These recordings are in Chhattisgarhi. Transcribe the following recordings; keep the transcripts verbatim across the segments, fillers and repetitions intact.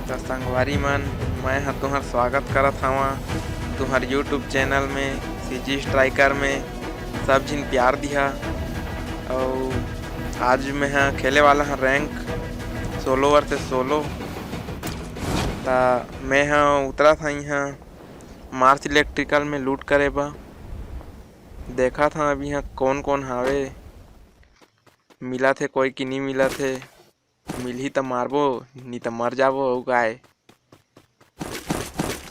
त संगवारी मन, मैं ह तुंहर स्वागत करत हवं तुंहर YouTube चैनल में, CG Striker में। सब झिन प्यार दिहा। अउ आज मैं ह खेले वाला हंव rank solo versus solo। त मैं ह उतरत हंव इहां मार्स इलेक्ट्रिकल में loot करे बर। देखत हंव अभी इहां कोन कोन हावे, मिलत हे कोई कि नी मिलत हे। मिलही त मारबो, नी त मर जाबो। अउ काय,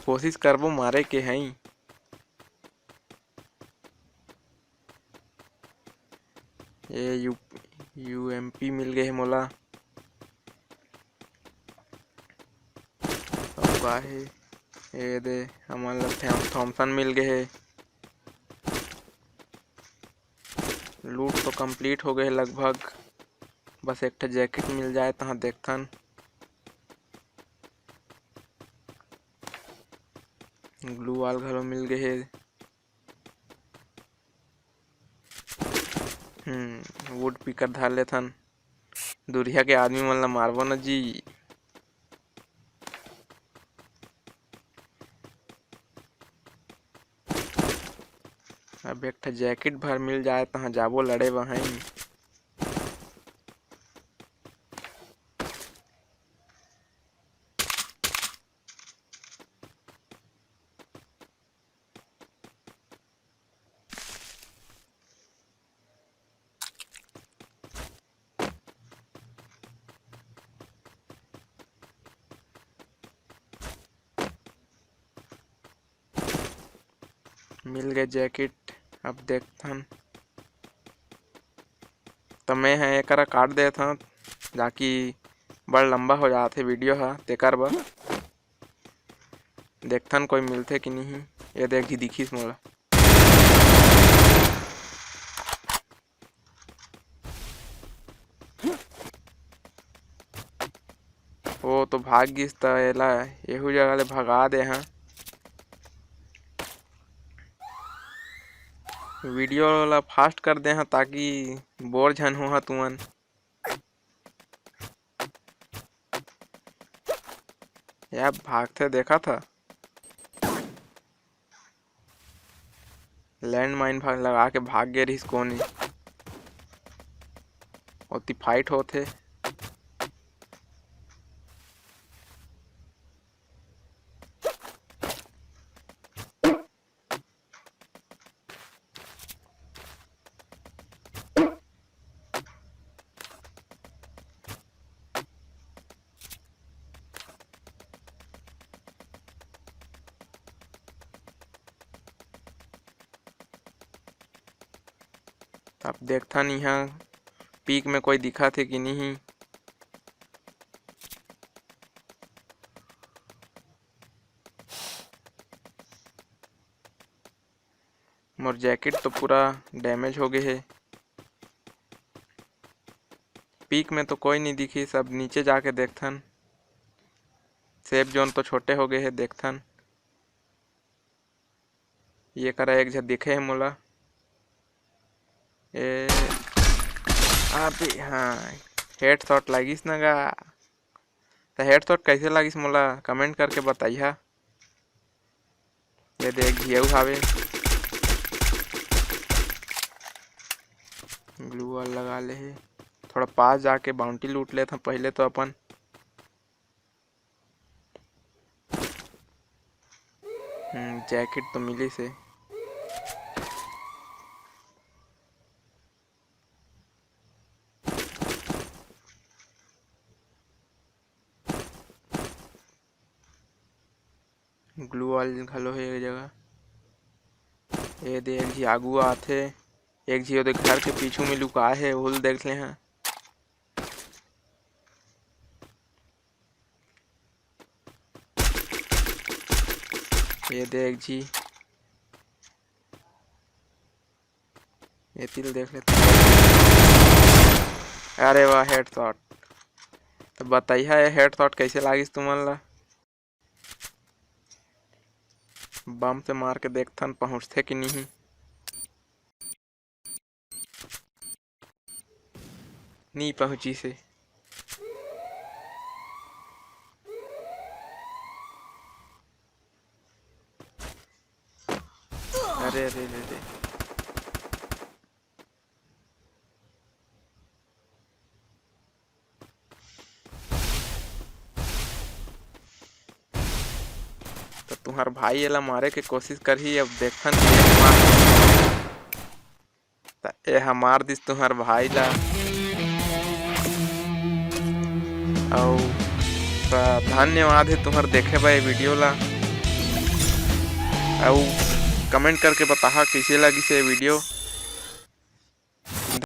कोशिश करबो मारे के हई। ए यू, UMP मिल गे हे मोला। अउ का हे? ए दे, हमन ला थॉम-, थॉमसन मिल गे हे। Loot तो complete हो गे हे लगभग, बस एक ठो jacket मिल जाए तहां देखथन। Gloo wall घलो मिल गे हे। हम्म, wood picker धर लेथन। दुरिहा के आदमी मन ला मारबो न जी। अब एक ठो jacket भर मिल जाए तहां जाबो लड़े वहीं। मिल गे jacket। अब देखथन, त मैं ह एकरा काट देत हंव, जाकि बड़ लंबा हो जात हे video ह, तेकर बर। देखथन कोई मिलथे कि नहीं। ए देख जी, दिखिस मोला। ओ तो भाग गिस, त एला एहू जगह ले भगा दे हंव। Video ला fast कर दे हंव, ताकि bore झन होहा तुमन। यार भागथे, देखत ह। Landmine भाग लगा के भाग गे रहिस कोनी। ओती fight होथे। अब देखथन इहाँ peak में कोई दिखत हे कि नहीं। मोर jacket तो पूरा damage हो गे हे। Peak में तो कोई नहीं दिखिस, अब नीचे जाके देखथन। Safe zone तो छोटे हो गे हे, देखथन। ये करा एक झन दिखे हे मोला। ए, अबे हाँ, headshot लागिस न गा। त headshot कैसे लागिस मोला comment करके बताइहा। ये देख, घियऊ हावे। Gloo wall लगा ले हे। थोड़ा पास जाके bounty लूट लेथन पहले तो अपन। हम्म, jacket तो मिलिस हे। Gloo wall घलो हे एक जगह। ये दे, एक झी आगू आथे, एक झी ओदे घर के पीछू में लुकाए हे, ओहू ल देख ले हाँ। ये दे एक झी, ये तीर देख लेते। अरे वाह, headshot। तो बताइहा, ये headshot कैसे लागिस तुमन ला? बम से मार के देखथन, पहुँचथे कि नहीं। नी पहुँचिस हे। अरे, अरे, अरे, अरे। त तुंहर भाई एला मारे के कोशिश करही, अब देखथन कि एक मार। त एहा मार दिस तुंहर भाई ला। अउ त धन्यवाद हे तुंहर देखे बर ये video ला। अउ comment करके बताहा कइसे लगिस ये video।